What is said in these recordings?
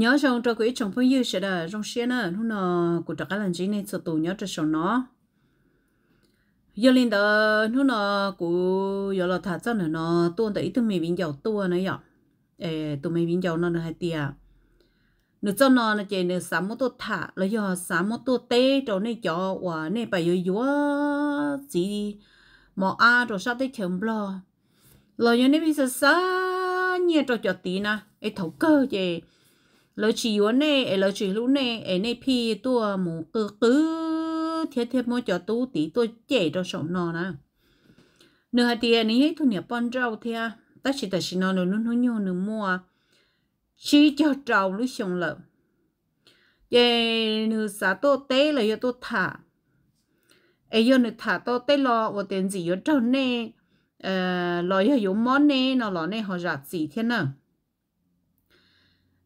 Nyob zoo rau kuv ib tsoom phooj ywg sawv daws, zoo siab na, hnub no kuv rov qab los ntsib nej txhua tus nyob rau saum no. Yog li ntawd hnub no kuv yuav los tham txoj ntawm no tuaj ntawm ib tug me viv ncaus tuaj na yom. Tus me viv ncaus no nws hais tias nws txoj no no ces nws xav muab tuaj tham los yog xav muab tuaj teb rau nej cov uas nej pab yuav yuav txiv mos ab rau sab teb chaws Nplog, los yog nej pheej xav xa nyiaj rau cov tid na, es thaum kawg ces lawv tsis yuav nej es lawv tsis hlub nej es nej pheej tuaj mus qw qw thiab thiaj muab cov tub tid tuaj cem rau saum no na. Nws hais tias nws yog ib tug niam poj nrauj thiab, tab sis tam sim no nws lub hnub nyoog nws muaj tsib caug rau lub xyoo lawm. Ces nws xav tuaj teb los yog tuaj tham, es yog nws tham tau tej lo uas tias ntxim yuav raug nej los yog yuav mob nej no los nej ho zam txim thiab na.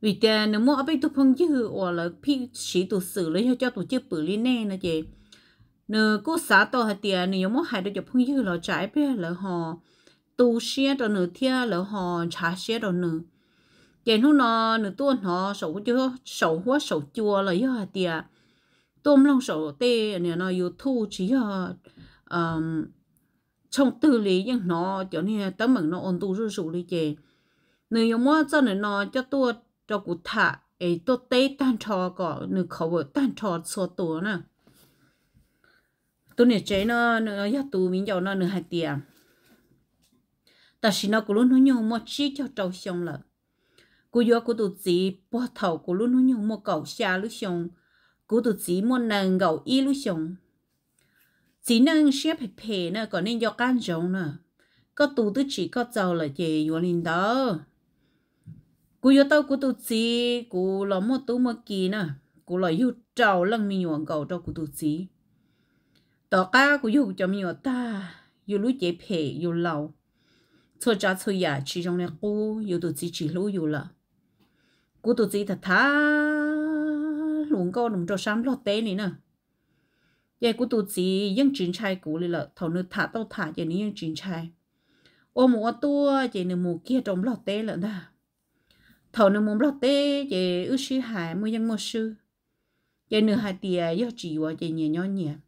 Vim tias nws muaj ob peb tug phooj ywg uas lawv pheej siv tus xwm los yog coj tus cwj pwm li nej no ces nws kuj xav tau hais tias nws yuav muab hais rau cov phooj ywg los tsam ib pliag lawv ho tu siab rau nws thiab lawv ho ntshav siab rau nws. Ces hnub no nws tuaj hnov saum huab saum cua los yog hais tias tuaj mloog saum tej no YouTube tsis yog tshooj twg li yeej hnov cov niag teeb meem no ua ntu zuj zus li ces nws yuav muab txoj ntawm no coj tuaj rau kuv tham es tuaj teb tag nrho kom nws cover tag nrho txhua tus na. Tus niam tsev no yog tus viv ncaus no nws hais tias tam sim no kuv lub hnub nyoog muaj tsib caug rau xyoo lawm. Kuv yuav kuv tus txiv puag thaum kuv lub hnub nyoog muaj kaum xya lub xyoo, kuv tus txiv muaj nees nkaum ib lub xyoo. Txiv neej siab phem phem na kom nej nco qab ntsoov na. Koj tus twb tsim koj txaus lawm ces yuav li ntawd. Kuv yuav tau kuv tus txiv kuv los muaj tub muaj ki na, kuv los yug rau leej me nyuam nkaus rau kuv tus txiv. Tom qab kuv yug kuv cov me nyuam tag, yus lub cev phem yus laus, txhua tsav txhua yam tsis zoo li qub, yus tus txiv tsis hlub yus lawm. Kuv tus txiv tham tham hluas nkauj mus rau sab Nplog teb li na. Ces kuv tus txiv yeej tsis ntshai kuv li lawm, thaum nws tham tau tham ces nws yeej tsis ntshai. Ua mus ua tuaj ces nws mus kiag rau Nplog teb lawm ntag. Thaum nws mus Nplog teb ces wb sib hais muaj yeej muaj swb. Ces nws hais tias yog tsis yuav ces nyias nyob nyias.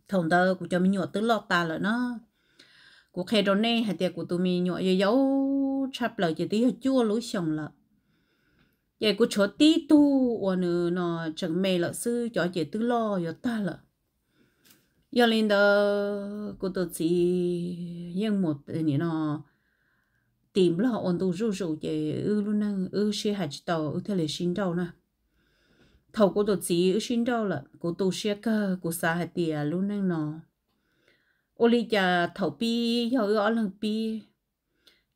Thaum ntawd kuv cov me nyuam twb loj tas lawm no. Kuv qhia rau nej hais tias kuv tus me nyuam yau yau tshaj plaws ces twb yog cuaj lub xyoos lawm. Ces kuv tshuav tib tug uas nws no tseem me lawm xwb, cov ces twb loj yuav tag lawm. Yog li ntawd kuv tus txiv yeej mus no tim Nplog ua ntu zuj zus ces wb lub neej wb sib hais tsis tau wb thiaj li sib nrauj na. Thaum kuv tus txiv wb sib nrauj lawm kuv tu siab kawg, kuv xav hais tias lub neej no ua li cas thaum pib yog wb ob leeg pib,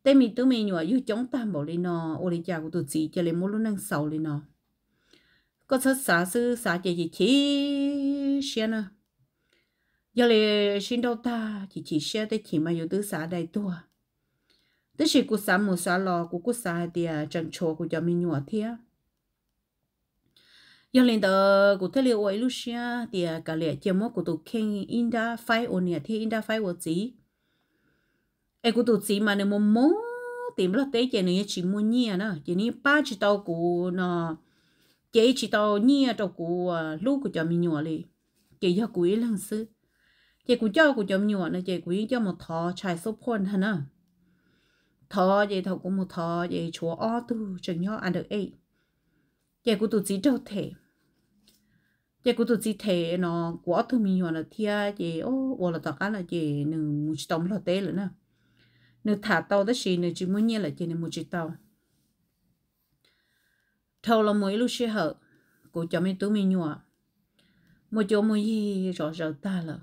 tej me tub me nyuam yug coob tag npaum li no, ua li cas kuv tus txiv cia li muab lub neej xaus li no. Koj txhob xav xwb, xav ces chim chim siab na. Yog li sib nrauj tag chim chim siab, tej chim mas yus twb xav dai tuag. Tab sis kuv xav mus xav los kuv kuj xav hais tias tseem tshuav kuv cov me nyuam thiab. Yog li ntawd kuv thiaj li ua ib lub siab tias kav liam cia muab kuv tus kheej ib nrab faib ua niam thiab ib nrab faib ua txiv. Es kuv tus txiv mas nws mus mus tim Nplog teb ces nws yeej tsis muaj nyiaj na, ces nws yeej pab tsis tau kuv no, ces tsis tau nyiaj rau kuv hlub kuv cov me nyuam li, ces yog kuv ib leeg xwb. Ces kuv coj kuv cov me nyuam no ces kuv yeej coj mus thov child support ntag na. Thov ces thaum kuv mus thov ces tshuav ob tug tseem nyob under age, ces kuv tus txiv raug them. Ces kuv tus txiv them no kuv ob tug me nyuam lawm thiab ces ua los tom qab no ces nws mus tsis tau Nplog teb lawm na. Nws tham tau tab sis nws tsis muaj nyiaj lawm ces nws mus tsis tau. Dhau los mus ib lub sij hawm, kuv cov me tub me nyuam muaj cuab muaj yig zom zaws tag lawm.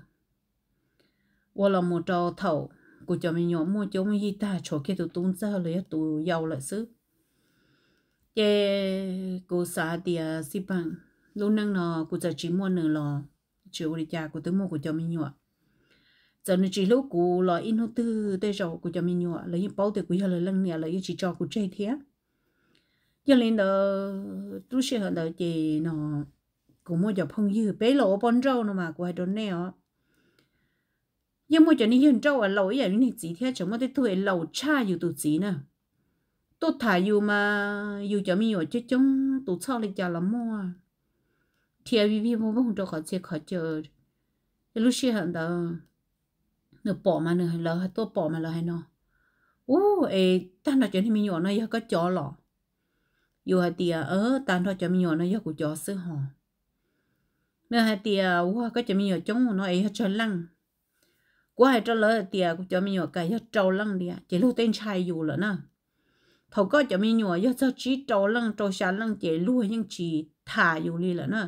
Ua los mus rau thaum kuv cov me nyuam muaj cuab muaj yig tag, tshuav kiag tus tub ntxawg los yog tus yau lawm xwb. Ces kuv xav hais tias xij peem, lub neej no kuv txawm tsis muaj nws los tsis ua li cas, kuv twb muaj kuv cov me nyuam. Txawm nws tsis hlub kuv los ib hnub twg tej zaum kuv cov me nyuam lawv yeej paub tias kuv yog lawv leej niam, lawv yeej tsis tso kuv tseg thiab. Yog li ntawd lub sij hawm ntawd ces no kuv muaj cov phooj ywg, peb los ua poj nrauj no mas kuv hais rau nej os, yeej muaj cov niag yawg nrauj uas laus ib yam li niag txiv thiab, tseem muaj tej tug laus tshaj yus tus txiv na. tuaj tham yus mas yus cov me nyuam coob coob, tus txhoj li cas los muaj, dhia vij vij voog voog rau qhov txhia qhov chaw. Lub sij hawm ntawd nws pom mas nws, lawv tuaj pom mas lawv hais no, Ub, es tag nrho cov niag me nyuam no yog koj cov los? Yus hais tias, Tag nrho cov me nyuam no yog kuv cov xwb hos. Nws hais tias, Ua, koj cov me nyuam coob no es yog tsawg leej? Kuv hais rau lawv hais tias kuv cov me nyuam kam yog rau leej tiag, ces luag tej ntshai yus lawm na. Thaum koj cov me nyuam yog txog tsib rau leej, rau xya leej ces luag yeej tsis tham yus li lawm na.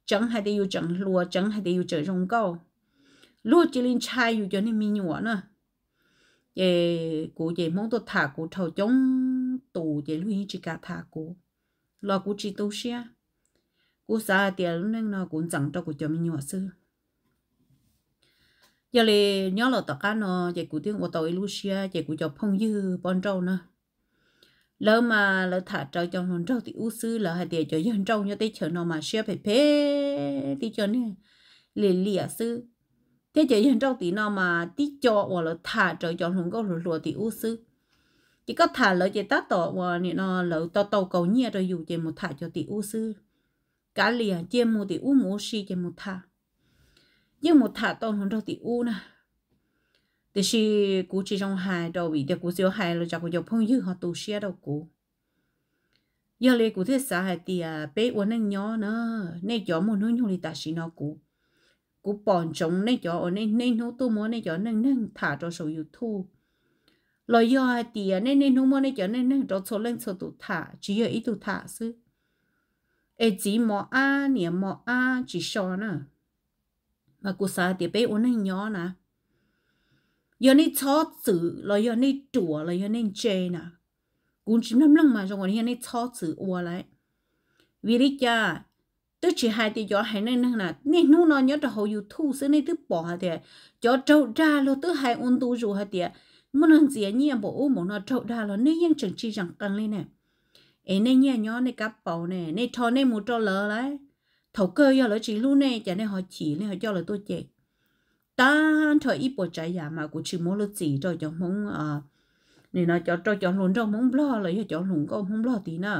Tseev hais tias yus tseem hluas, tseev hais tias yus tseem zoo nkauj, luag cia li ntshai yus cov niag me nyuam na. Ces kuv ces Hmoob tuaj tham kuv dhau coob tus ces luag yeej tsis kam tham kuv, los kuv tsis tu siab. Kuv xav hais tias lub neej no kuv ntxeev rau kuv cov me nyuam xwb. Yog li nyob los tom qab no ces kuv thiaj ua tau ib lub siab, ces kuv cov phooj ywg poj nrauj na, lawv mas lawv tham rawv cov hluas nraug tim ub xwb, lawv hais tias cov yawg nrauj nyob teb chaws no mas siab phem phem, tib co niag liam liam xwb, thiab cov yawg nrauj tim no mas tib co uas lawv tham rawv cov hluas nkauj hluas hluas tim ub xwb. Ces koj tham lawv ces tab tom uas nim no lawv tau tau kaus nyiaj rau yus ces mus tham cov tim ub xwb. Kav liam, cia mus tim ub mus ua si ces mus tham, yeej mus tham tau hluas nraug tim ub na. Tiam sis kuv tsis zoo hais rau vim tias kuv txiv hais los tsam kuv cov phooj ywg ho tu siab rau kuv. Yog li kuv thiaj xav hais tias peb ua neej nyob na, nej cov muaj hnub nyoog li tam sim no kuv, kuv pom ntsoov nej cov uas nej niaj hnub tuaj muab nej cov neej neeg tham rau saum YouTube, los yog hais tias nej niaj hnub muab nej cov neej neeg rau txhua leej txhua tus tham, tsis yog ib tug tham xwb, es txiv mos ab niam mos ab tsis so na. Mas kuv xav hais tias peb ua neej nyob na, yog nej txhob txwm los yog nej ruam los yog nej ntse na, kuv tsis mloog mloog mas zoo li yog nej txhob txwm ua lawm. Vim li cas? Twb tsis hais tias cov haiv neej neeg na, niaj hnub no nyob rau hauv YouTube xwb nej twb pom hais tias cov raug dag los twb hais ua ntu zus hais tias muaj neeg ntxias nyiaj npaum ub npaum no raug dag los nej yeej tseem tsis zeem qees li ne. Es nej nyiaj nyob nej kab paus ne, nej rho nej mus rau lawv lawm. Thaum kawg yog lawv tsis hlub nej ces nej ho chim, nej ho coj lawv tuaj cem. Tag nrho ib puas tsav yam mas kuv tsis muab lub txim rau cov Hmoob, nim no cov rau cov hluas nraug Hmoob Nplog los yog cov hluas nkauj Hmoob Nplog tid na.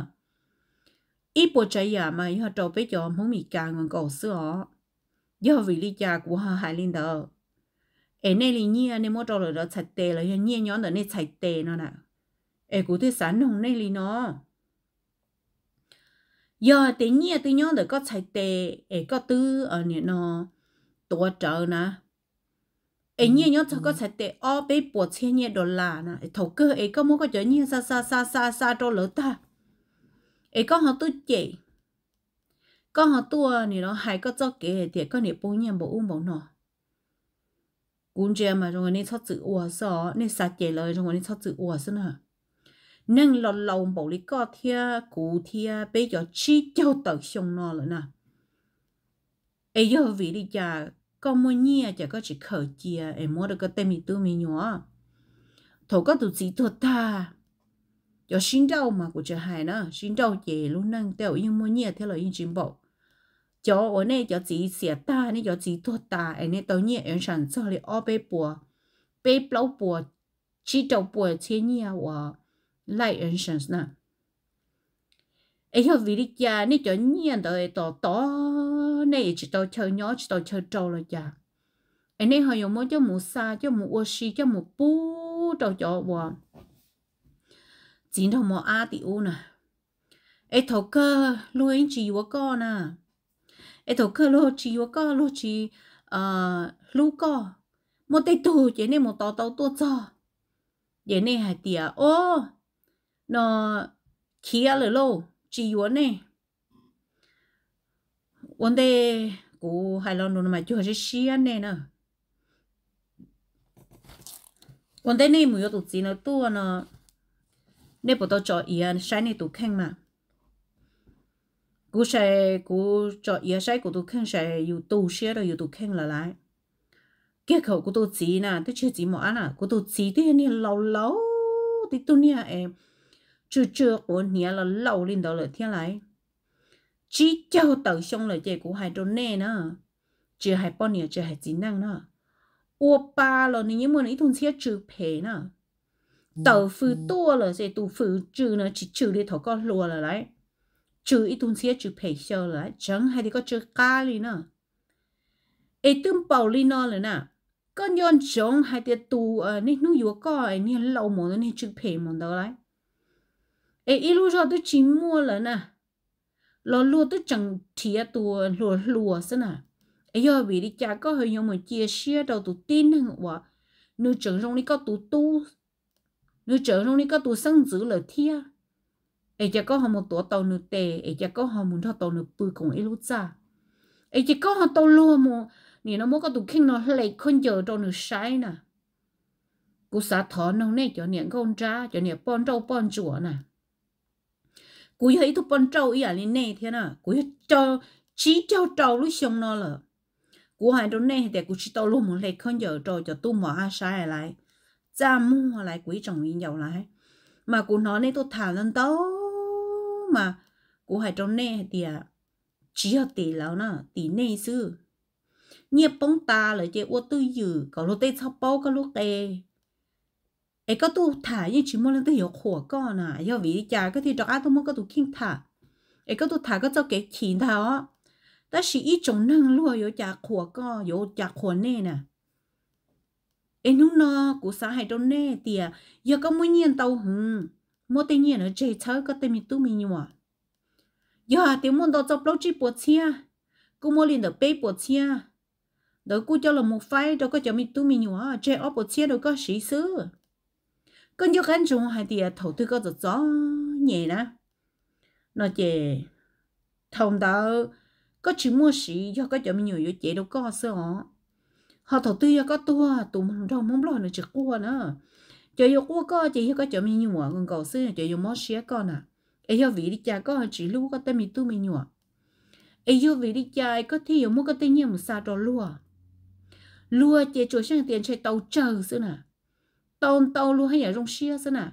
Ib puas tsav yam mas yog rau peb cov Hmoob Meskas nkaus nkaus xwb os. Yog vim li cas kuv ho hais li ntawd? Es nej li nyiaj nej muab rau lawv txhais tes los yog nyiaj nyob ntawm nej txhais tes no na, es kuv thiaj xav noog nej li no. Yog tias nyiaj twb nyob ntawm koj txhais tes es koj twb nim no tuav rawv na, es nyiaj nyob txog koj txhais tes ob peb puas txhiab nyiaj dollar na, thaum kawg es koj muab koj cov nyiaj xa xa xa xa xa rau lawv tag, es koj ho tuaj cem, koj ho tuaj nim no hais koj txoj kev hais tias koj niam pub nyiaj npaum ub npaum no. Kuv ntsia mas zoo li nej txhob txwm ua xwb os, nej xav cem lawv zoo li nej txhob txwm ua xwb na. Neeg laus laus npaum li koj thiab kuv thiab peb cov tsib caug tawm xyoo no lawm na, es yog vim li cas koj muaj nyiaj ces koj tsis khaws cia es muab rau koj tej me tub me nyuam? Thaum koj tus txiv tuag tag, cov sib nrauj mas kuv tsis hais na, sib nrauj ces lub neej tej zaum yeej muaj nyiaj thiab los yeej tsis npaum. Cov uas nej cov txiv xiam tag, nej cov txiv tuag tas es nej tau nyiaj insurance txog li ob peb puas, peb plaub puas, tsib rau puas txhiab nyiaj uas life insurance na. Es yog vim li cas nej cov nyiaj ntawd tos tos nej es tsis tau chaw nyob tsis tau chaw rau los cas, es nej ho yuav muab coj mus xa, coj mus ua si, coj mus pub rau cov uas txiv nraug mos ab tim ub na? Es thaum kawg luag yeej tsis yuav koj na, es thaum kawg luag tsis yuav koj, luag tsis hlub koj. Muaj tej tug ces nej mus tos tau tuaj txog, ces nej hais tias, O, no khiav lawm lauj, tsis yuav nej. Ua ntej kuv hais lo lus no mas cuag siab siab nej na. Ua ntej nej mus yuav tus txiv no tuaj no, nej puas tau tso iav saib nej tus kheej mas? Kuv sai, kuv tso iav saib kuv tus kheej sai yus tu siab rau yus tus kheej lawm lauj. Kiag khaum kuv tus txiv na, twb tsis yog txiv mos ab na, kuv tus txiv twb yog niag laus laus tib tug niag es tsw tsw quav hniav los laus li ntawd lawm thiab lauj. Tsib caug tawm xyoo lawm ces kuv hais rau nej na, tsis hais poj niam tsis hais txiv neej na, ua pa los nws yeej muaj nws ib tug ntxhiab tsw phem na. tawm fws tuaj lawm ces tus fws tsw no tsis tsw li thaum koj hluas lawm lauj, tsw ib tug ntxhiab tsw phem xyaw lawm lauj, tseev hais tias koj tsw qab li na. Es twb npaum li no lawm na, koj nco ntsoov hais tias tus niaj hnub yuav koj es niag laus mus ntawd niag tsw phem mus ntawd lauj, es ib lub zog twb tsis muaj lawm na, los luag twb tseem nrhiav tus hluas hluas xwb na. Es yog vim li cas koj ho yuav mus cia siab rau tus tib neeg uas nws tseem zoo li koj tus tub, nws tseem zoo li koj tus xeeb ntxwv lawm thiab? Es cas koj ho mus tuav tau nws tes, es cas koj ho mus nrog tau nws pw koom ib lub txaj, es cas koj ho tau luag mus nim no muab koj tus kheej no hle khaub ncaws rau nws saib na? Kuv xav thov noog nej cov niam nkauj nrab, cov niam poj nrauj poj ntsuam na, kuv yog ib tug poj nrauj ib yam li nej thiab na, kuv yog tsib caug rau lub xyoo no lawm. Kuv hais rau nej hais tias kuv tsis tau luag mus hle khaub ncaws rau cov tub mos ab saib lawm, txaj muag lawm kuv ib tsoom viv ncaus lawm, mas kuv hnov nej tuaj tham ntau ntau, mas kuv hais rau nej hais tias tsis yog tim lawv na, tim nej xwb. Nyiaj poob tas lawm ces ua twj ywm kom luag tej txhob paub koj lub qe. Es koj tuaj tham yeej tsis muaj leej twg yuav qhuas koj na, yog vim li cas koj thiaj rov qab tuaj muab koj tus kheej tham? Es koj tuaj tham koj txoj kev chim ntag os. Tab sis ib tsoom neeg luag yuav cas qhuas koj, yuav cas qhuas nej na? Es hnub no kuv xav hais rau nej tias yog koj muaj nyiaj ntau heev, muab tej nyiaj ntawd tseg txhawb koj tej me tub me nyuam. Yog hais tias muaj ntau txog plaub tsib puas txhiab, kuj muab li ntawm peb puas txhiab ntawd kuj coj los mus faib rau koj cov me tub me nyuam, tseg ob puas txhiab rau koj siv xwb. Koj nco qab ntsoov hais tias thaum twg koj txom txom nyem na, no ces thaum ntawd koj tsis muaj siv, yog koj cov me nyuam yuav cev rau koj xwb os. Ho thaum twg yog koj tuag, tus nraug Hmoob Nplog nws tsis quaj na. Cov yuav quaj koj ces yog koj cov me nyuam nkaus xwb cov yuav mob siab koj na. Es yog vim li cas koj tsis hlub koj tej me tub me nyuam? Es yog vim li cas koj thiaj yuav muab koj tej nyiaj mus xa rau luag? Luag ces tsuas xyeej tias ntshe tau tsawg xwb na, tau ntau luag haj yam zoo siab xwb na.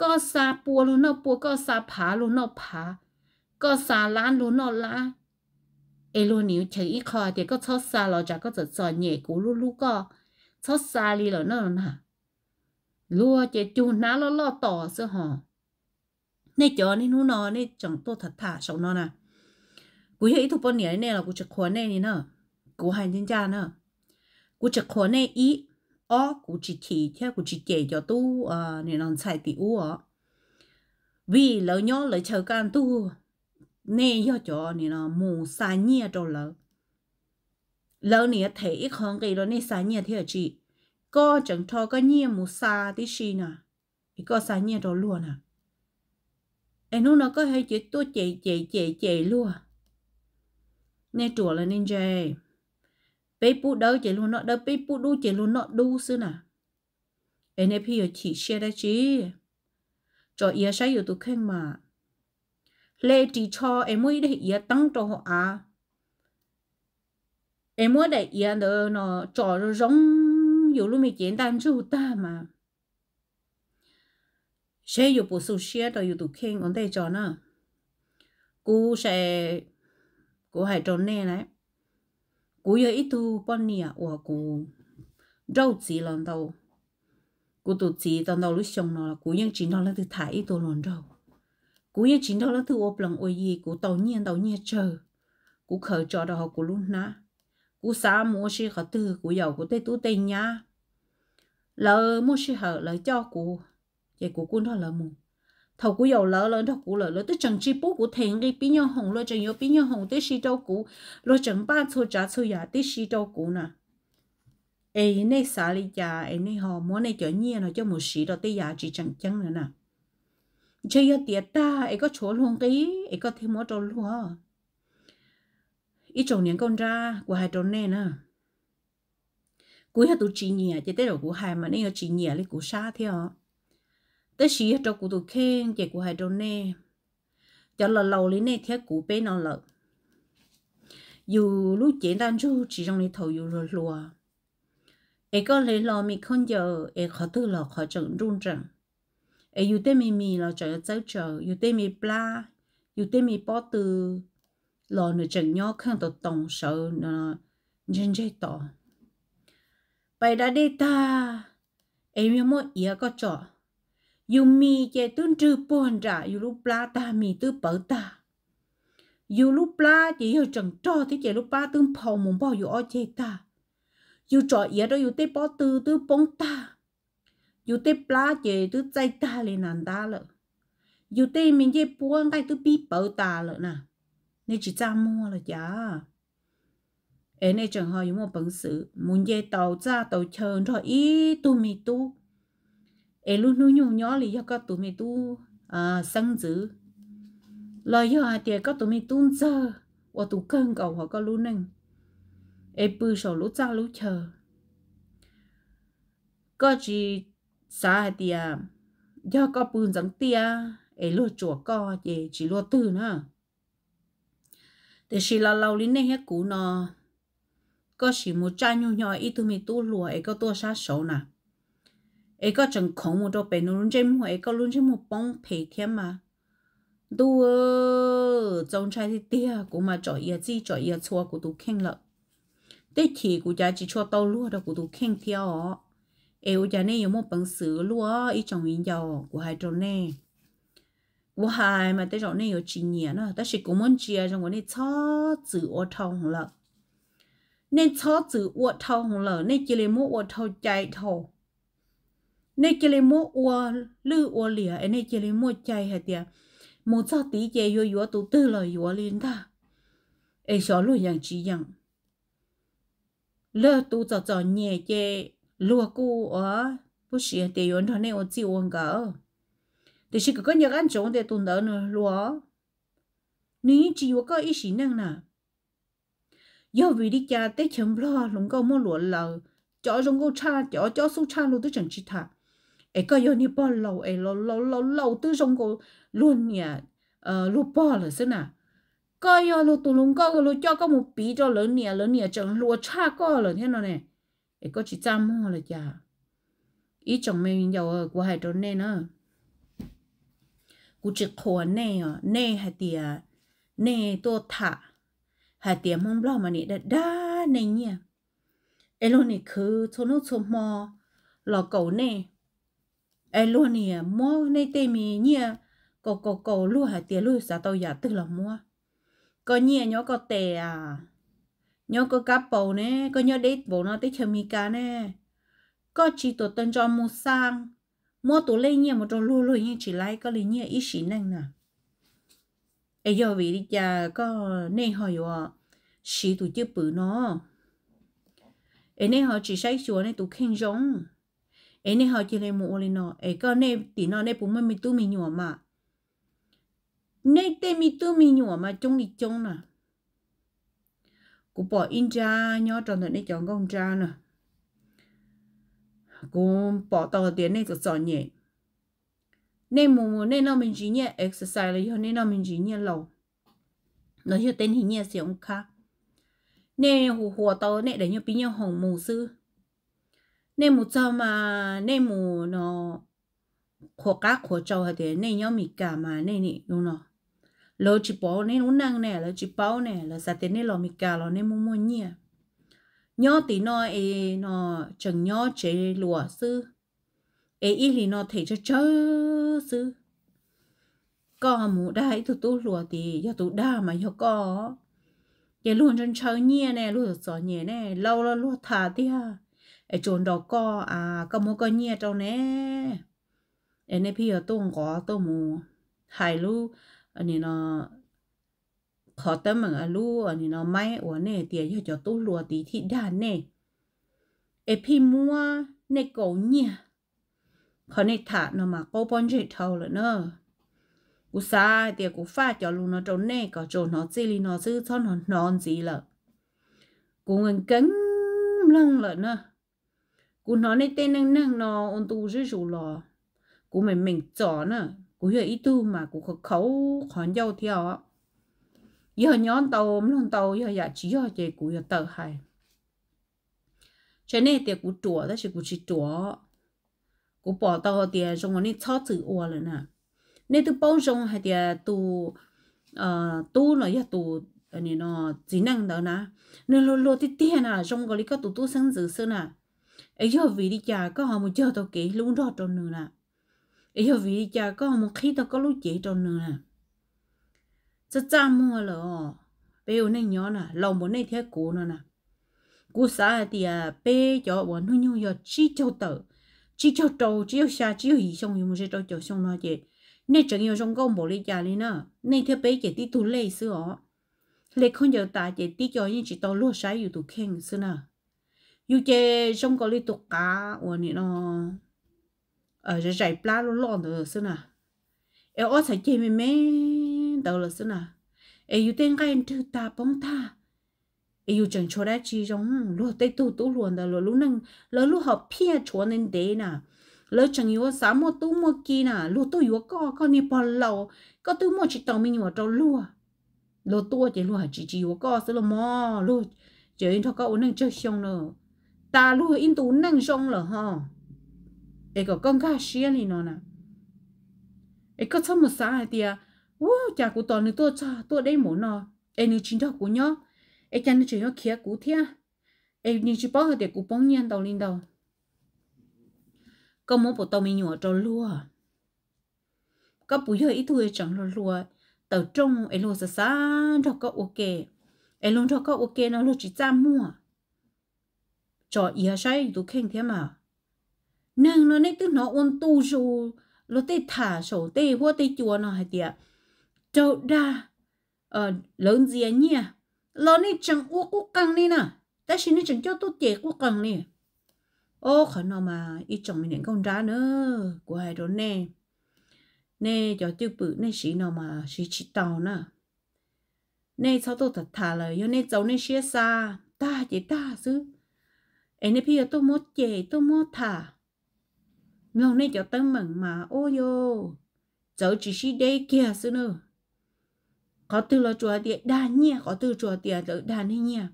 Koj xa pua luag noj pua, koj xa phav luag noj phav, koj xa lab luag noj lab. Es luag nim cheem ib qho tias koj txhob xa los tsam koj txom txom nyem, kuv hlub hlub koj, txhob xa li lawm no na. Luag ces cug hnab loj loj tos xwb hos. Nej cov niaj hnub no nej tseem tuaj tham tham saum no na, kuv yog ib tug poj niam li nej los kuv tsis qhuas nej li na. Kuv hais ncaj ncaj na, kuv tsis qhuas nej ib, ob kuv tsis chim thiab kuv tsis cem cov tub nim no ntxhais tim ub os. Vim lawv nyob lawv chaw kaj ntug, nej yog cov nim no mus xa nyiaj rau lawv. Lawv nim yuav them ib qho nqi rau nej xa nyiaj thiab tsis? Koj tseem rho koj nyiaj mus xa tib si na, es koj xa nyiaj rau luag na. Es hnub no koj hais tias tuaj cem cem cem cem luag. Nej ruam los nej ntse, peb pub dawb ces luag noj dawb, peb pub dub ces luag noj dub xwb na. Es nej pheej yuav chim siab dab tsi? Tso iav saib yus tus kheej mas. Hle ris tsho es muab ib daim iav teeb rau hauv av, es muab daim iav ntawd no tso zoo zoo yus lub me cev ntaj ntsug tag mas seb yus puas xu siab rau yus tus kheej ua ntej tso na. Kuv se, kuv hais rau nej na, kuv yog ib tug poj niam uas kuv nrauj txiv los ntau, kuv tus txiv tau ntau lub xyoo no kuv yeej tsis nrog leej twg tham ib tug hluas nraug. Kuv yeej tsis nrog leej twg ua plees ua yi, kuv tau nyiaj ntau nyiaj tsawg, kuv khaws tso rau hauv kuv lub hnab. Kuv xav mus ua si qhov twg kuv yaum kuv tej tub tej nyab, lawv muaj sij hawm lawv coj kuv, ces kuv kuj nrog lawv mus. Thaum kuv yaum lawv, lawv nrog kuv lawm, lawv twb tseem tsis pub kuv them nqi pib nyoj hoom, luag tseem yuav pib nyoj hoom tib si rau kuv, luag tseem npaj txhua tsav txhua yam tib si rau kuv na. Es nej xav li cas es nej ho muab nej cov nyiaj no coj mus siv rau tej yam tsis tseem ceeb na na? Ntshe yog tiav tag es koj tshuav luag nqi es koj thiaj muab rau luag. Ib tsoom niam nkauj nrab, kuv hais rau nej na, kuv yog tus tsis nyiam ces tej zaum kuv hais mas nej yuav tsis nyiam li kuv sab thiab os. Tab sis yog rau kuv tus kheej ces kuv hais rau nej, cov laus laus li nej thiab kuv peb no lawm, yus lub cev ntaj ntsug tsis zoo li thaum yus hluas hluas. Es koj hle hlo me khaub ncaws es qhov twg los qhov tseem nruj nreem, es yus tej me mis los tseem txawb tsaws, yus tej me plab, yus tej me pob tw los nws tseem nyob kheej tau toos sawv ntseg ntseg tod. Pais da dej tag es yog muab iav koj tsom, Yus mis ces twb nrwg puag nram yus lub plab tag, mis twb pawv tag. Yus lub plab ces yog tseem rog thiab ces lub plab twb nphau mus npog yus ob ceg tag. Yus tsom iav rau yus tej pob tw twb poob tag. Yus tej plab ces twb txaij tag li nas ntab lawm. Yus tej me ncej puab nqaij twb pib pawv tas lawm na. Nej tsis txaj muag los cas? Es nej tseem ho yuav muaj peev xwm mus nce tau txaj tau chaw nrog ib tug me tub, es lub hnub nyoog nyob li yog koj tus me tub xeeb ntxwv, los yog hais tias koj tus me tub ntxawg ua tus kawg nkaus hauv koj lub neej, es pw saum lub txaj lub chaw. Koj tsis xav hais tias yog koj pw ntxeev tiaj es luag tsuam koj ces tsis luaj twg na. Tiam sis laus laus li nej thiab kuv no, koj sim mus tsaj nyuj nyo ib tug me tub hluas es koj tuaj sab saud na, es koj tseem khoov mus rau pem nws lub ntsej muag es koj lub ntsej muag poob phem thiab mas. Ntuj, txaus ntshai tiag tiag, kuv mas tsom iav txij tsom iav txhua kuv tus kheej lawm. Tej chim kuv cav tsis tshua tau luag rau kuv tus kheej thiab os. Es ua cas nej yuav muaj peev xwm luaj ib tsoom viv ncaus, kuv hais rau nej. Kuv hais mas tej zaum nej yuav tsis nyiam na, tab sis kuv muab ntsia zoo uas nej txhob txwm ua dhau hwv lawm. Nej txhob txwm ua dhau hwv lawm, nej cia li muab ua dhau cai dhau. Nej cia li muab ua lwj ua liam es nej cia li muaj cai hais tias mus txog tid ces yuav yuav tus twg los yuav li ntag, es xyov luag yeem tsis yeem. Luag tus txom txom nyem ces luag kuj ua puj sim hais tias yuav nrog nej ua txij ua nkawm. Tiam sis kom koj nco qab ntsoov tias tus ntawd nws hluas, nws yeej tsis yuav koj ib sim neej na. Yog vim li cas teb chaws Nplog hluas nkauj muaj luam laws, cov zoo nkauj tshaj, cov cob xub tshaj luag twb tseem tsis tham, es koj yog niag pog laus es laus laus laus twb zoo nkaus luag niam luag pog lawm xwb na. Koj yog luag tus hluas nkauj luag coj koj mus piv rau lawv niam, lawv niam tseem hluas tshaj koj lawm thiab no ne. Es koj tsis txaj muag los cas? Ib tsoom me viv ncaus, kuv hais rau nej na, kuv tsis qhuas nej os, nej hais tias nej tuaj tham hais tias Hmoob Nplog mas nim dag dag nej nyiaj, es luag nim khwv txhua hnub txhua hmo los kaum nej, es luag nim muab nej tej me nyiaj kaus kaus kaus luag hais tias luag xav tau yam twg los muab. Koj nyiaj nyob koj tes a, nyob koj kab paus ne, koj nyob deb paus no teb chaws Amelikas ne, koj tsis tuam tawg ntso mus xa, muab tus lej nyiaj mus rau luag, luag yeej tsis laib koj li nyiaj ib sim neej na. Es yog vim li cas koj, nej ho yuav siv tus cwj pwm no, es nej ho tsis saib xyuas nej tus kheej zoo, es nej ho cia li mus ua li no, es koj nej tim no nej puas muaj me tub me nyuam mas? Nej tej me tub me nyuam mas coob li coob na. Kuv pom ib nrab nyob rau ntawm nej cov nkauj nrab na, kuv pom tau tias nej txom txom nyem. Nej mus nej noj me ntsis nyiaj exercise los yog nej noj me ntsis nyiaj laus, los yog tej niag nyiaj xim oob khab, nej hu huas tau nej daim nyiaj pib nyiaj hoom mus xwb. Nej mus txog mas nej mus no qhuas qab qhuas tsau hais tias nej nyob Amelikas mas nej nim no, lawv tsis pom nej lub neej ne, lawv tsis paub ne, lawv xav tias nej los Amelikas los nej muaj muaj nyiaj. Nyob tim no es no tseem nyob tsev luam xwb, es ib hlis no them tsawg tsawg xwb. Koj mus dag ib tug tub hluas tid, yog tus dag mas yog koj, ces luag ntshaw ntshaw nyiaj ne, luag txom txom nyem ne, laus los luag tham tiag, es tsuas nrog koj a, koj muab koj nyiaj rau ne. Es nej pheej yuav tuaj nqov tuaj mus hais lub, nim no, qhov teeb meem lub nim no maib uas nej tias yog cov tub hluas tid thiaj dag nej, es pheej muab nej kaus nyiaj. Qhov nej tham no mas qaub pob ntseg dhau lawm na. Kuv xav hais tias kuv faj cov lus no rau nej kom tsuas hnov txij li no xwb, txhob hnov hnov ntxiv lawm. Kuv nkees nkees mloog lawm na. Kuv hnov nej tej neej neeg no ua ntu zuj zus los, kuv meem meem txom na. Kuv yog ib tug mas kuv khaus khaus qhov ncauj thiab os. Yog nyob ntau mloog ntau, yog yam tsis yog ces kuv yuav tawm hais. Ntshe nej tias kuv ruam tab sis kuv tsis ruam. Kuv pom tau tias zoo uas nej txhob txwm ua lawm na. Nej twb paub zoo hais tias tus tub no yog tus txiv neej ntawd na, nws luag luag tiag tiag na, zoo nkaus li koj tus tub xeeb ntxwv xwb na. Es yog vim li cas koj ho mus cog tau kev hlub nrog rau nws na? Es yog vim li cas koj mus qhib tau koj lub cev rau nws na? Txaj txaj muag lawm os. Peb ua neej nyob na, laus npaum nej thiab kuv no na, kuv xav hais tias peb cov uas hnub nyoog yog tsib caug tawm, tsib caug rau, tsib caug xya, tsib caug yim xyoo yuav mus ze rau caum xyoo no ces nej tseem yuav zoo nkauj npaum li cas li na. Nej thiab peb ces tib tug lej xwb os. Hle khaub ncaws tas ces tib co yeej tsis tau luag saib yus tus kheej xwb na. Yus ces zoo nkaus li tus qav uas nim no zais plab loj loj ntawd xwb na. Es ob txhais ceg me me ntawd lawm xwb na. Es yus tej nqaij nrwg tag poob tag, es yus tseem tshuav dab tsi zoo? Luag tej tug tub hluas ntawd lawv lub neej, lawv lub hom phiaj tshuav ntev ntev na. Lawv tseem yuav xav muaj tub muaj ki na. Luag tuaj yuav koj, koj niag pog laus, koj twb muaj tsis tau me nyuam rau luag. Luag tuaj ces luag hais tsis tsis yuav koj xwb los mog, luag tseem nrog koj ua neej tsawg xyoo na, tas luag ib ntus neej zoo lawm ho. Es kom koj nkag siab li no na. Es koj txhob mus xav hais tias, ua cas kuv tos nws tuaj txog tuaj deb npaum no, es nws tsis nrog kuv nyob, es cas nws tseem yuav khiav kuv thiab, es nws tsis paub hais tias kuv poob nyiaj ntau li ntau. Koj muab puas tau me nyuam rau luag? Koj puas yog ib tug tseem hluas hluas, tawm rooj es luag xav xav nrog koj ua ke, es luag nrog koj ua ke no luag tsis txaj muag? Tso iav saib yus tus kheej thiab mas. Neeg no nej twb hnov ua ntu zus luag tej tham saum tej huab tej cua no hais tias raug dag, lawv ntxias nyiaj, los nej tseem ua qub qees li na, tab sis nej tseem coj tuaj cem qub qees li. Ob, qhov no mas ib tsoom me niam nkauj nrab na, kuv hais rau nej, nej cov cwj pwm nej siv no mas siv tsis tau na. Nej txhob tuaj tham tham lawm, yog nej txaus nej siab xa, tag ces tag xwb. Es nej pheej yuav tuaj muab cem tuaj muab tham, mloog nej cov teeb meem mas ua yus txawv tsis sib deb kiag xwb na. Qhov twg los tsuas hais tias dag nyiaj, qhov twg tsuas hais tias lawv dag nej nyiaj.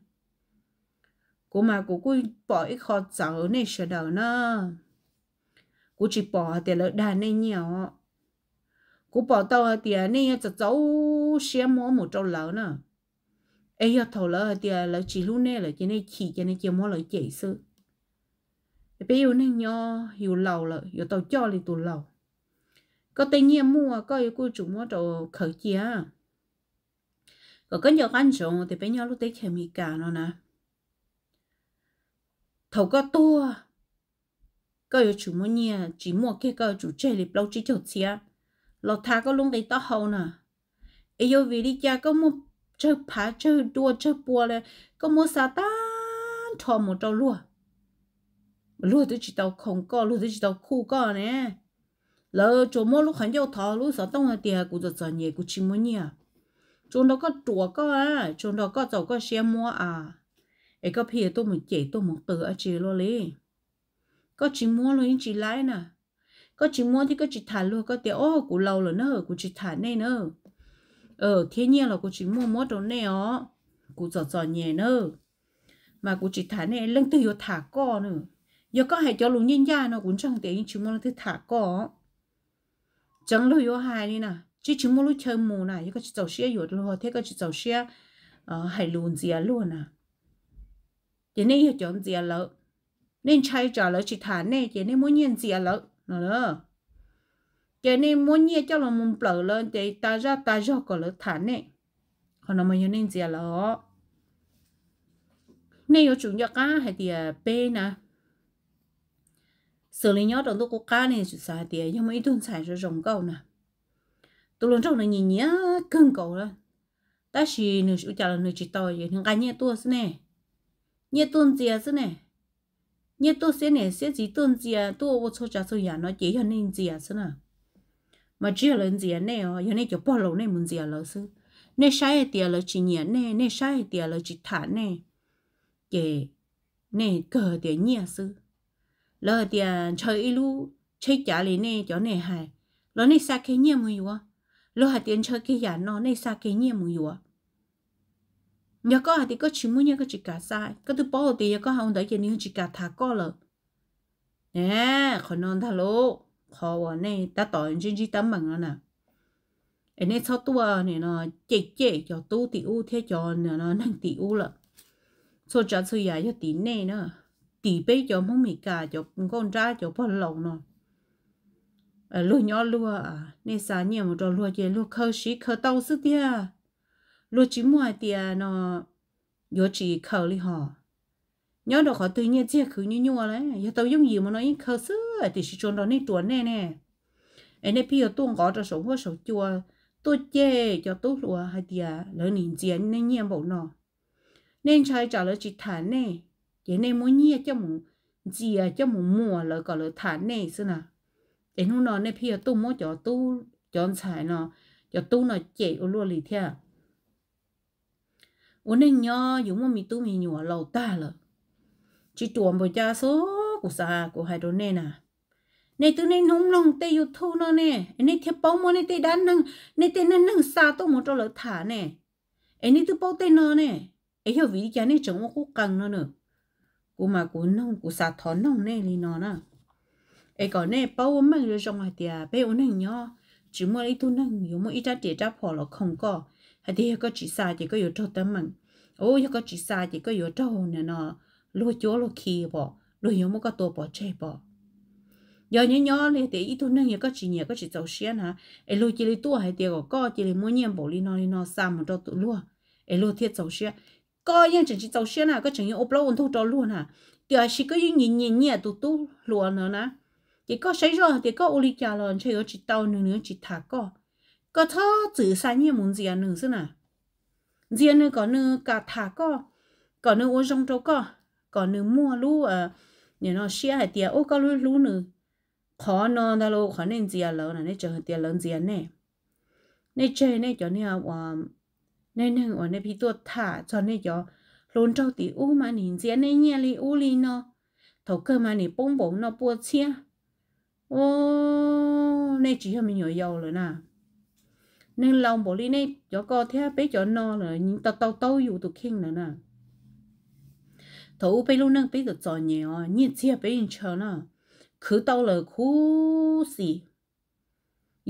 Kuv mas kuv kuj pom ib qho txawv nej sawv daws na. Kuv tsis pom hais tias lawv dag nej nyiaj os. Kuv pom tau hais tias nej yuav txaus txaus siab muab mus rau lawv na. Es yog thaum lawv hais tias lawv tsis hlub nej lawm ces nej chim ces nej cia muab lawv cem xwb. Peb yus neeg nyob yus laus lawm yuav tau coj li tus laus. Koj tej nyiaj muaj koj yuav kuj tsum muab rau khawv cia, kom koj nco qab ntsoov tias peb nyob lub teb chaws Amelikas no na, thaum koj tuag, koj yuav tsum muaj nyiaj, tsis muaj kiag koj yuav tsum tseg li plaub tsib caug txhiab los tha koj lub nqi taub hau na. Es yog vim li cas koj muaj tsawg phav tsawg dua tsawg pua li, koj muab xa tag nrho mus rau luag, luag twb tsis tau khoom koj, luag twb tsis tau khuj koj ne. Lawv tsuas muab lub qhov ncauj thov lub xov tooj hais tias kuv txom txom nyem kuv tsis muaj nyiaj. Tsuas nrog koj ruam koj, tsuas nrog koj txaus koj siab muab a, es koj pheej yuav tuaj mus cem tuaj mus qw dab tsi luaj li. Koj tsis muab luag yeej tsis laib na. Koj tsis muab thiab koj tsis tham luag, koj tias o kuv laus lawm na kuv tsis tham nej na, thiab nyiaj los kuv tsis muaj muab rau nej os, kuv txom txom nyem na, mas kuv tsis tham nej, leej twg yuav tham koj na? Yog koj hais cov lus ncaj ncaj no kuv ntseeg tias yeej tsis muaj leej twg tham koj. Tseev luag yuav hais li na, tsis tsis muaj lub chaw mus na, yog koj tsis txaus siab yuav luag thiab koj tsis txaus siab hais lus ntxias luag na, ces nej yog cov ntxias lawv. Nej ntshai tsam lawv tsis tham nej ces nej muab nyiaj ntxias lawv no. Ces nej muab nyiaj coj los mus nplawm lawv ces tas zaj tas zog kom lawv tham nej. Qhov no mas yog nej ntxias lawv os. Nej yuav tsum nco qab hais tias peb na, xws li nyob rau ntuj qub qab nej tsum xav hais tias yog muaj ib tug ntxhais zoo zoo nkauj na, tus hluas nraug no nyiam nyiam kawg nkaus, tab sis nws ua cas los nws tsis tau, nws nqa nyiaj tuaj xwb ne, nyiaj tuaj ntxias xwb ne, nyiaj tuaj xiab niam xiab txiv tuaj ntxias tuaj ua txhua tsav txhua yam no ces yog nej ntxias xwb na. Mas tsis yog lawv ntxias nej os, yog nej cov pog laus nej mus ntxias lawv xwb. Nej saib hais tias lawv tsis nyiam nej, nej saib hais tias lawv tsis tham nej, ces nej kawg hais tias nyiaj xwb. Lawv hais tias ntshaw ib lub tsheb cav li nej cov nej hais, los nej xa kiag nyiaj mus yuav. Luag hais tias ntshaw kiag yam no nej xa kiag nyiaj mus yuav. Yog koj hais tias koj tsis muaj nyiaj koj tsis kam xa, koj twb paub tias yog koj hais ua ntawd ces nws yeej tsis kam tham koj lawm. Qhov no ntag lauj, qhov uas nej tab tom ntsib ntsib teeb meem no na. Es nej txhob tuaj nim no cem cem cov tub tim ub thiab cov neeg tim ub lawm. Txhua tsav txhua yam yog tim nej na, tim peb cov Hmoob Meskas cov nkauj nrab cov pog laus no. luag nyob luag, nej xa nyiaj mus rau luag ces luag khaws siv khaws tau xwb tiag. Luag tsis muaj hais tias no yuav tsis khaws li hos. Nyob rau qhov twg nyiaj txiag khwv nyuaj nyuaj lawm, yog tau yooj yim mus no yeej khaws xwb, tiam sis tsuas nrog nej ruam nej ne. Es nej pheej yuav tuaj nqov rau saum huab saum cua, tuaj cem cov tub hluas hais tias lawv nim ntxias nej nyiaj npaum no. Nej ntshai tsam lawv tsis tham nej, ces nej muab nyiaj coj mus ntxias coj mus muag lawv kom lawv tham nej xwb na. Es hnub no nej pheej yuav tuaj muab cov tub, cov ntxhais no, cov tub no cem ua luaj li thiab. Ua neej nyob yus muaj me tub me nyuam laus tag lawm, tsis ruam npaum cas xwb. Kuv xav kuv hais rau nej na, nej twb niaj hnub mloog tej YouTube no ne, nej thiaj paub muaj nej tej dab neeg, nej tej neej neeg xa tuaj mus rau lawv tham ne, es nej twb paub tej no ne, es yog vim li cas nej tseem ua qub qees no na? Kuv mas kuv noog, kuv xav thov noog nej li no na, es kom nej paub ua meej zoo zoo hais tias peb ua neej nyob tsis muaj ib tug neeg yuav muaj ib rab riam rab phom los khoom koj hais tias yog koj tsis xa ces koj yuav raug teeb meem, yog koj tsis xa ces koj yuav raug nim no luag cuab luag khi pom, luag yuav muab koj tua pov tseg pom. Yog nyob nyob li tias ib tug neeg yog koj tsis nyiam koj tsis txaus siab na, es luag cia li tuaj hais tias kom koj cia li muab nyiaj npaum li no li no xa mus rau tus luag, es luag thiaj txaus siab. Koj yeej tseem tsis txaus siab na, koj tseem yuav ua plaub ua ntug rau luag na, tiam sis koj yeej nyiam nyiam nyiam tus tub hluas no na. Ces koj saib zoj hais tias koj ua li cas los ntshe yuav tsis tau nws, nws yuav tsis tham koj. Koj txhob txwm xa nyiaj mus ntxias nws xwb na. Ntxias nws kom nws kam tham koj, kom nws ua zoo rau koj, kom nws muaj lub, nim no siab hais tias ua koj lub hlub nws. Qhov no ntag lauj, qhov nej ntxias lawv no nej tseem hais tias lawv ntxias nej. Nej tseg nej cov niag ua, nej neeg uas nej pheej tuaj tham txog nej cov hluas nraug tim ub mas nim ntxias nej nyiaj li ub li no, thaum kawg mas nim poob npaum no pua txhiab. Nej tsis yog me nyuam yaus lawm na. Neeg laus npaum li nej cov ko thiab peb cov no lawm tau tau taub yus tus kheej lawm na. Thaum ub peb lub neej peb txom txom nyem os, nyiaj txiag peb yeej ntshaw na, khwv tau lawm khuv xim.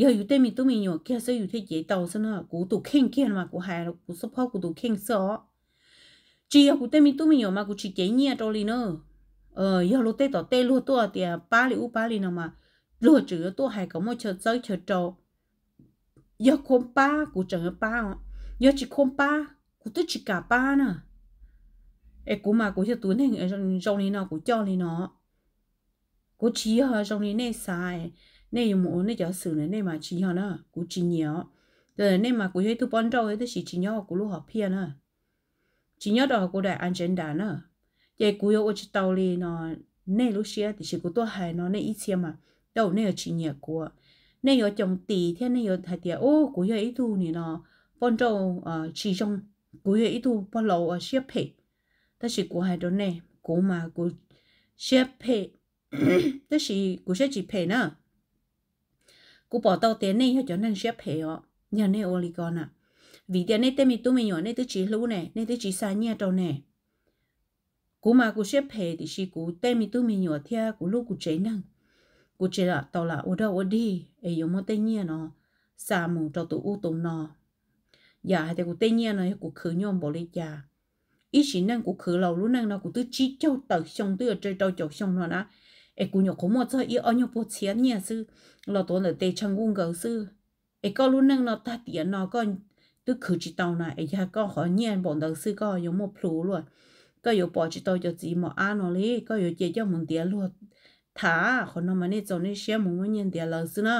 Yog yus tej me tub me nyuam kiag xwb yus thiaj cev tau xwb na. Kuv tus kheej kiag mas kuv hais kuv xub phob kuv tus kheej xwb os. Tsis yog kuv tej me tub me nyuam mas kuv tsis cev nyiaj rau li na. Yog luag tej tom tej luag tuaj tias pab li ub pab li no mas luag tseem yuav tuaj hais kom muaj chaw txawb chaw rau. Yog khuab pab kuv tseem yuav pab os, yog tsis khuab pab kuv twb tsis kam pab na. Es kuv mas kuv yog tus neeg zoo li no kuv coj li no. Kuv tsis yog zoo li nej xav, nej yuav mus ua nej cov xwm na, nej mas tsis yog na, kuv tsis nyiam os. Nej mas kuv yog ib tug poj nrauj tab sis tsis nyob kuv lub hom phiaj na, tsis nyob rau kuv daim agenda na. Ces kuv yuav ua tsis tau li no nej lub siab, tiam sis kuv tuaj hais no nej ib txhia mas tej zaum nej yuav tsis nyiam kuv, nej yuav coos tis thiab nej yuav hais tias u kuv yog ib tug nim no poj nrauj tsis zoo, kuv yog ib tug pog laus siab phem. Tab sis kuv hais rau nej, kuv mas kuv siab phem, tab sis kuv siab tsis phem na. Kuv pom tau tias nej yog cov neeg siab phem os, yog nej ua li ko na. Vim tias nej tej me tub me nyuam nej twb tsis hlub ne, nej twb tsis xa nyiaj rau ne. Kuv mas kuv siab phem tiam sis kuv tej me tub me nyuam thiab kuv hlub kuv tsev neeg, kuv tseem tau lam ua dog ua dig es yuav muab tej nyiaj no xa mus rau tus ub tus no. Yam hais tias kuv tej nyiaj no yog kuv khwv nyuaj npaum li cas. Ib sim neej kuv khwv laus lub neej no kuv twb tsib caug tawm xyoo twb yuav rau caum xyoo no na, es kuv nyuam qhuav muaj txog ib ob nyuag puag txhiab nyiaj xwb los tuav ntawm tes tshaw nkuj nkaws xwb. Es koj lub neej no tag tiam no koj twb khwv tsis tau na, es yog koj qhov nyiaj npaum ntawd xwb koj yuav muaj plhus luaj, koj yuav pom tsis tau cov txiv mos ab no li, koj yuav cia coj mus ntiav luag tham. Qhov no mas nej txaus nej siab mus muab nyiaj ntiav lawv xwb na.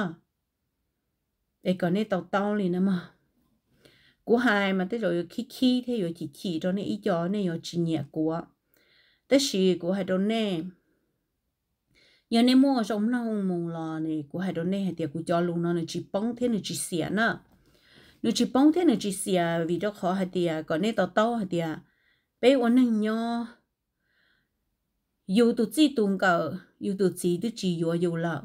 Es kom nej tau taub li na mog. Kuv hais mas tej zaum yuav khib khib thiab yuav chim chim rau nej ib co, nej yuav tsis nyiam kuv. Tab sis kuv hais rau nej, yog nej muaj zoo mloog mus los kuv hais rau nej hais tias kuv cov lus no nws tsis poob thiab nws tsis xiam na. Nws tsis poob thiab nws tsis xiam vim rau qhov hais tias kom nej to taub hais tias peb ua neeg nyob, yus tus txij tus nkawm yus tus txiv twb tsis yuav yus lawm.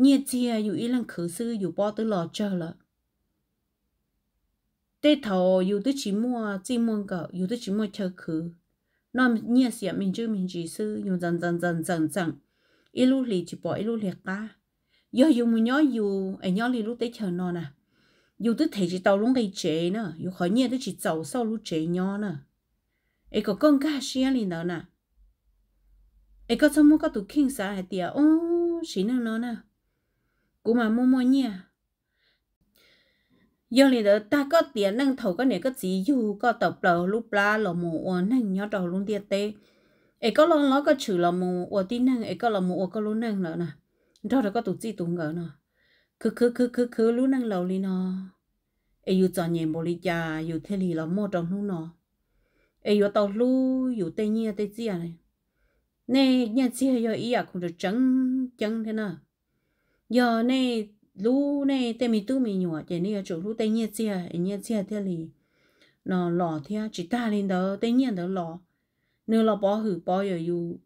Nyiaj txiag yus ib leeg khwv xwb yus pob twb los tsawg lawm. Tej thaum yus twb tsis muaj txij muaj nkawm, yus twb tsis muaj chaw khwv, noj nyiaj xiam me ntsis me ntsis xwb, yus ntxeem ntxeem ntxeem ntxeem, ib lub hlis tsis pom ib lub hlis qab. Yog yus mus nyob yus es nyob li lub teb chaws no na, yus twb them tsis tau lub nqi tsev na, yus qhov nyiaj twb tsis txaus xauj lub tsev nyob na. Es kom koj nkag siab li ntawd na. Es koj txhob muab koj tus kheej xav hais tias, o, sim neej no na, kuv mas muaj muaj nyiaj. Yog li ntawd, tag koj tiam neej thaum koj niam koj txiv yug koj tawm plaws lub plab los mus ua neeg nyob rau lub ntiaj teb, es koj loj hlob koj tshwm los mus ua tib neeg, es koj los mus ua koj lub neej lawm na, nrog rau koj tus txij tus nkawm no, khwv khwv khwv khwv khwv lub neej laus li no, es yus txom nyem npaum li cas yus thiaj li los muaj rau hnub no, es yuav tau hlub yus tej nyiaj tej txiaj. Nej nyiaj txiag yog ib yam khoom tseem ceeb thiab na. Yog nej hlub nej tej me tub me nyuam ces nej yuav tsum hlub tej nyiaj txiag es nyiaj txiag thiaj li no los thiab. Tsis tag li ntawd, tej nyiaj ntawd los, nws los pov hwm pov yawm yus,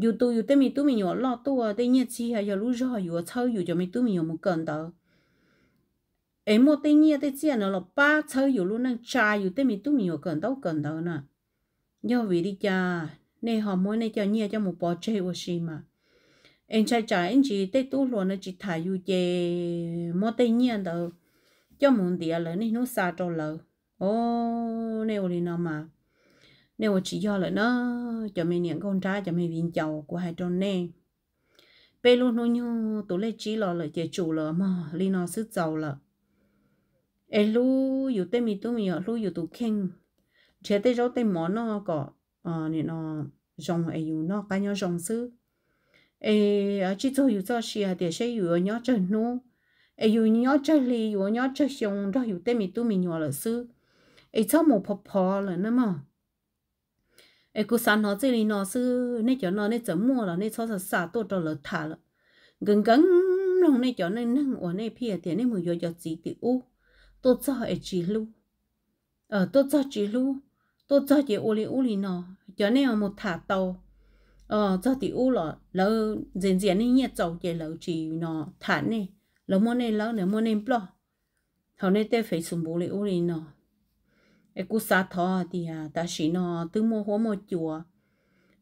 yus tu yus tej me tub me nyuam loj tuaj, tej nyiaj txiag yog lub zog yuav txhawb yus cov me tub me nyuam mus kawm ntawv, es muaj tej nyiaj tej txiaj no los pab txhawb yus lub neej, tsa yus tej me tub me nyuam kawm ntaub kawm ntawv na. Yog vim li cas nej ho muab nej cov nyiaj coj mus pov tseg ua si mas? Es ntshai tsam ib ntsis tej tub hluas no tsis tham yus ces muab tej nyiaj ntawd coj mus ntiav lawv niaj hnub xa rau lawv. O, nej ua li no mas nej ua tsis yog lawm na, cov me niam nkauj nrab, cov me viv ncaus, kuv hais rau nej, peb lub hnub nyoog tus lej tsib los lawm ces tsum lawm mog, li no xwb txaus lawm. Es hlub yus tej me tub me nyuam, hlub yus tus kheej, nrhiav tej zaub tej mov noj kom nim no zoo es yus noj qab nyob zoo xwb. Es tsib txuag yus txoj sia hais tias seb yus yuav nyob tsawg hnub, es yus nyob tsawg hli, yus yuav nyob tsawg xyoo nrog yus tej me tub me nyuam lawm xwb, es txhob mus phov phov lawm na mog. Es kuv xav hnov txij li no xwb, nej cov no nej txawm muaj los nej txhob xa xa tuaj rau lawv tham lawm. Nkees nkees mloog nej cov neej neeg uas nej pheej hais tias nej mus yuav cov txiv tim ub tuaj txog es tsis hlub, tuaj txog tsis hlub, tuaj txog ces ua li ub li no. Cov nej mus tham tau txog tim ub los lawv ntxias ntxias nej nyiaj txaus ces lawv tsis no tham nej, lawv muab nej lawb, lawv muab nej nploj hauv nej tej Facebook li ub li no. Es kuv xav thov hais tias tam sim no twb muaj huab muaj cua,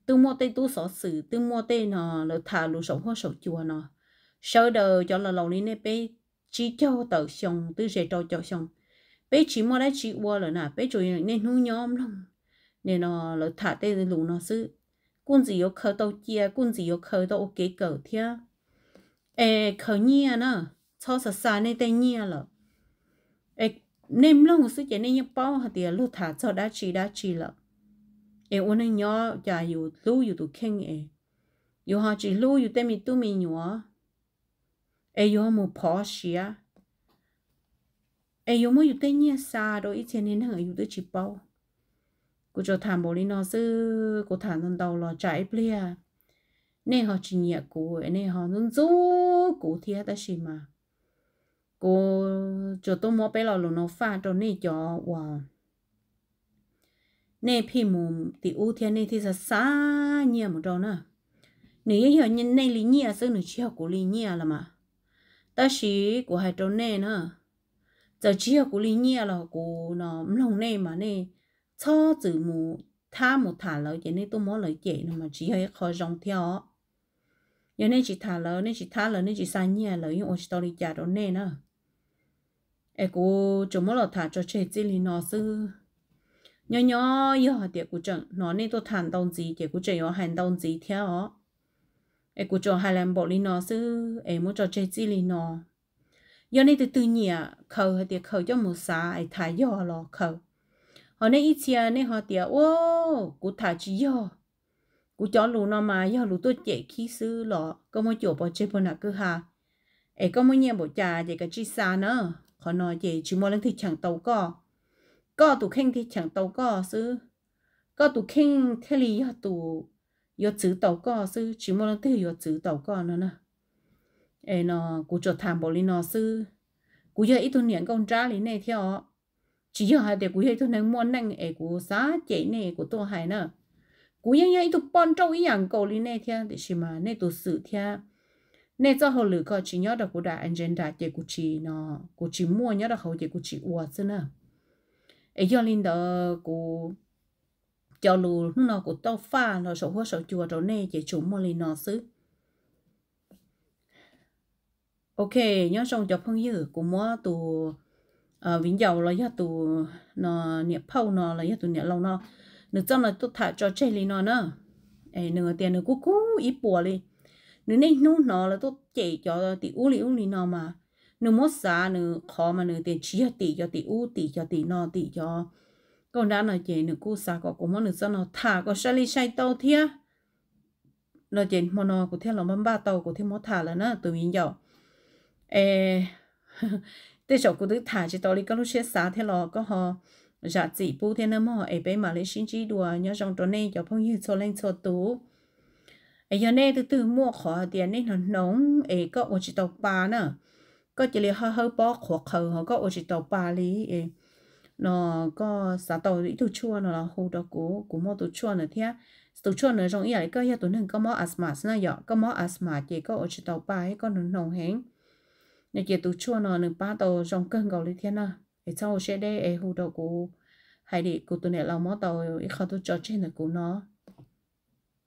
twb muaj tej tub xov xwm, twb muaj tej no lawv tham lus saum huab saum cua no. Sawv daws cov laus laus li nej peb tsib caug tawm xyoo twb ze rau caum xyoo, peb tsis muaj dab tsi ua lawm na, peb tsuas niaj hnub nyob mloog nim no lawv tham tej lus no xwb. Kuj ntxim yuav khaws tau cia, kuj ntxim yuav khaws tau ua kev kawm thiab. Es khaws nyiaj na, txhob xa xa nej tej nyiaj lawm. Es nej mloog xwb ces nej yeej paub hais tias luag tham txog dab tsi dab tsi lawm. Es ua neej nyob cas yus hlub yus tus kheej es yus ho tsis hlub yus tej me tub me nyuam, es yus ho mus phov siav, es yus muab yus tej nyiaj xa rau ib txhia niag neeg yus twb tsis paub. Kuv tsuas tham npaum li no xwb, kuv tham ntau ntau los tsam ib pliag nej ho tsis nyiam kuv, nej ho ntxub ntxub kuv thiab, tab sis mas kuv tsuas tuaj muab peb lo lus no faj rau nej cov uas nej pheej mus tim ub thiab nej thiaj xa xa nyiaj mus rau na. Nws yeej yog nej li nyiaj xwb, nws tsis yog kuv li nyiaj los mas. Tab sis kuv hais rau nej na, txawm tsis yog kuv li nyiaj los kuv no mloog nej mas nej txhob txwm mus thab mus tham lawv ces nej tuaj muab lawv cem no mas tsis yog ib qho zoo thiab os. Yog nej tsis tham lawv, nej tsis thab lawv, nej tsis xa nyiaj, lawv yeej ua tsis tau li cas rau nej na. Es kuv tsuas muab los tham tso tseg txij li no xwb. Nyob nyob yog hais tias kuv tseem hnov nej tuaj tham ntau ntxiv ces kuv tseem yuav hais ntau ntxiv thiab os. Es kuv tsuas hais los npaum li no xwb es muab tso tseg txij li no. Yog nej twg twg nyiam khaws hais tias khaws coj mus xav es tham yog los khaws. Ho nej ib txhia nej ho tias, ua, kuv tham tsis yog, kuv cov lus no mas yog lus tuaj cem khib xwb los koj muab cuam pov tseg puag nram kwj ha, es koj muaj nyiaj npaum cas ces kav tsij xa na. Qhov no ces tsis muaj leej twg cheem tau koj, koj tus kheej thiaj cheem tau koj xwb. Koj tus kheej thiaj li yog tus yuav txwv tau koj xwb, tsis muaj leej twg yuav txwv tau koj no na. Es no kuv tsuas tham npaum li no xwb. Kuv yog ib tug niam nkauj nrab li nej thiab os. Tsis yog hais tias kuv yog ib tug neeg muaj neej es kuv xav cem nej kuv tuaj hais na. Kuv yeej yog ib tug poj nrauj ib yam nkaus li nej thiab, tiam sis mas nej tus xwm thiab nej txoj hauj lwm ko tsis nyob rau kuv daim agenda ces kuv tsis no, kuv tsis muaj nyob rau hauv ces kuv tsis ua xwb na. Es yog li ntawd kuv cov lus hnub no kuv tau faj los saum huab saum cua rau nej ces tsuas muaj li no xwb. Ok, nyob zoo cov phooj ywg, kuv muab tus viv ncaus los yog tus niam phauj no los yog tus niam laus no, nws txoj no tuaj tham tso tseg li no na. Nws tias nws kuj kub ib puas li, Nws niaj hnub hnov lawv tuaj cem cov tim ub li ub li no mas, nws muab xav nws qhov mas nws tias tsis yog tim cov tim ub, tim cov tim no, tim cov nkauj nrab no ces nws kuj xav kom kuv muab nws txoj no tham kom sai li sai tau thiab no ces hmo no kuv thiaj los npaj npaj tau kuv thiaj muab tham lawm na tus viv ncaus. Es tej zaum kuv twb tham tsis tau li koj lub siab xav thiab los koj ho zam txim pub thiab nawb mog, es peb mam li sib ntsib dua. Nyob zoo rau nej cov phooj ywg txhua leej txhua tus. Es yog nej twg twg muaj qhov hais tias nej hnoos hnoos es koj ua tsis tau pa na, koj cia li hawb hawb pob qhuav qhawv ho koj ua tsis tau pa li no, koj xav tau ib tug tshuaj no los hu rau kuv, kuv muaj tus tshuaj ntawd thiab. Tus tshuaj ntawd zoo ib yam li koj yog tus neeg koj mob asthma na yom, koj mob asthma ces koj ua tsis tau pa thiab koj hnoos hnoos heev no ces tus tshuaj no nws pab tau zoo kawg nkaus li thiab na. Es txhob ua siab deb es hu rau kuv, hais tias kuv tus niam laus muab tau ib qho tuaj tso tseg ntawm kuv no.